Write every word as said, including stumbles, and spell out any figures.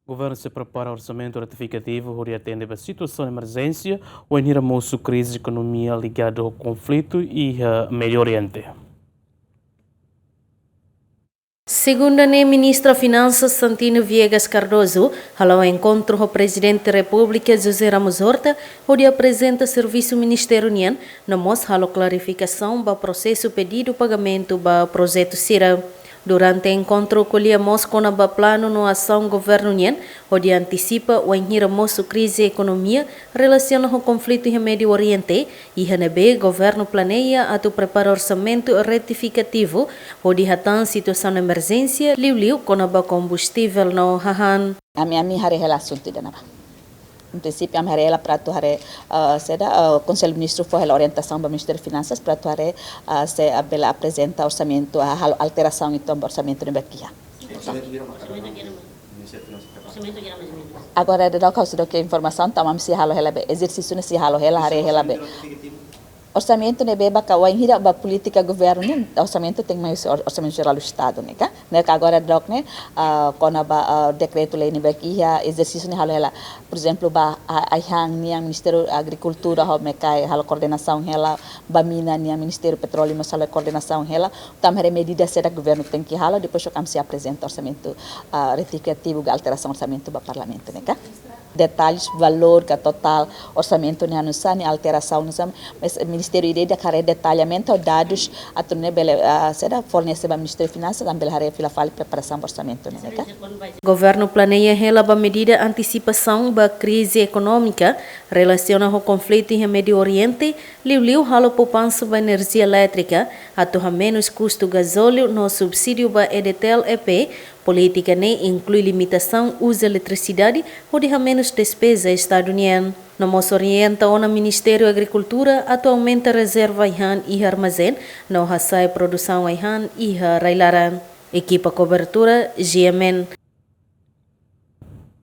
Governu sei prepara orsamentu retifikativu hodi atende ba situasaun emerjénsia wainhira mosu krize ekonomia ligadu ho konflitu iha Médiu Oriente. Segunda ne'e, Ministra Finansas Santino Viegas Cardoso hala'o enkontru ho Prezidente Repúblika José Ramos Horta hodi aprezenta servisu ministériu nian, no mós halo klarifikasaun ba prosesu pedidu pagamentu ba projetu sira. Durante enkontru ko'alia mós kona-ba planu no asaun governu nian hodi antisipa wainhira mosu krize ekonomia relasiona ho konflitu iha Médiu Oriente, iha ne'ebé governu planeia atu prepara orsamentu retifikativu hodi hatán situasaun emerjénsia, liuliu kona-ba kombustivel no hahán. Ami, ami haree hela asuntu ida-ne'ebá. Em princípio, ami haree hela para atu haree, ah, saida, ah, Konsellu Ministru fó hela orientasaun ba Ministériu Finansas para atu haree, ah, se, ah, bele aprezenta orsamentu, ah, halo alterasaun entaun ba orsamentu ne'ebé iha. Orsamentu ida-ne'ebá? Agora daudaun ha'u seidauk iha informasaun, tanba ami sei halo hela be. Ezersísiu ne'e sei halo hela, haree hela be. Orsamentu ne'ebé ba ka wainhira ba polítika governu nian, orsamentu tenke mai husi or-, Orsamentu Jerál Estadu ne'e ka. Ne'e ka agora daudaun ne'e, ah, kona-ba, ah, dekretu-lei ne'ebé iha, ezersísiu ne'e halo hela. Por ezemplu, ba, ah, ai-han nian Ministériu Agrikultura ho MECAE halo koordenasaun hela, ba mina nian Ministériu Petróleu mós halo koordenasaun hela. Entaun ami haree medida saida governu tenke halo, depois ami sei aprezenta orsamentu, ah, retifikativu ka alterasaun orsamentu ba Parlamentu ne'e ka. Detalles, valór ka totál orsamentu ne'e oinsá, ne'e alterasaun oinsá, mas ministériu ida-idak haree detalhamentu dadus atu nune'e bele, ah, saida, fornese ba Ministériu Finansas, entaun bele haree fila fali preparasaun ba orsamentu ne'e ka. Governu planeia hela ba medida antisipasaun ba krize ekonómika relasiona ho konflitu iha Médiu Oriente, liuliu halo poupansa ba enerjia elétrika, atu hamenus kustu gazóliu no subsídiu ba EDTL, E P. Polítika ne'e inklui limitasaun uza eletrisidade hodi hamenus despeza Estadu nian. No mós orienta ona Ministériu Agrikultura atu aumenta rezerva ai-han iha armazén no hasa'e produsaun ai-han iha rai-laran. Ekipa kobertura, G M N.